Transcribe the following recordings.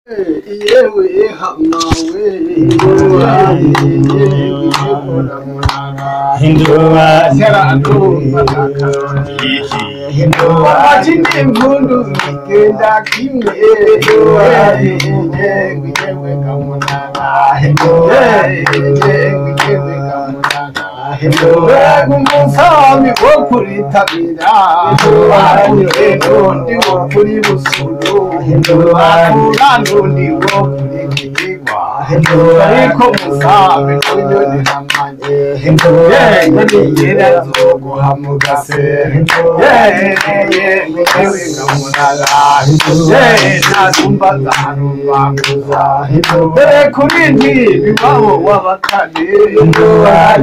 Yewe hamawe Umusambi wo kuritabira ndi wo kuri Busuru ndi wo kuri Kigwa ariko musambi kunyonera yewe niyera zoguha mugase yewe ngamunara ntarumba ntarumbanguza dore kuri nti bibaho w'abakane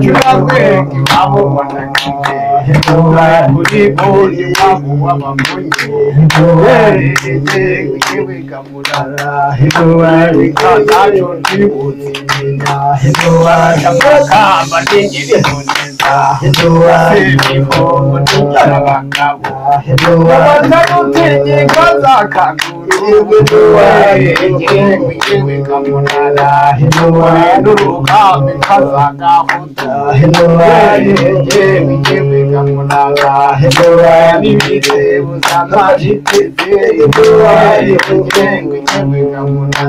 kirabwenge iwabo wanakine kuri bo iwabo w'abamunye yewe ngamunara ntacyo ntibuzimenya kamba ningiri neza semihogo ningirabagabo abatarutinye kazakanguru yewe ngamunara n'urugamba kazagahutu yewe ngamunara n'ibitebo zamajiteze yewe ngamunara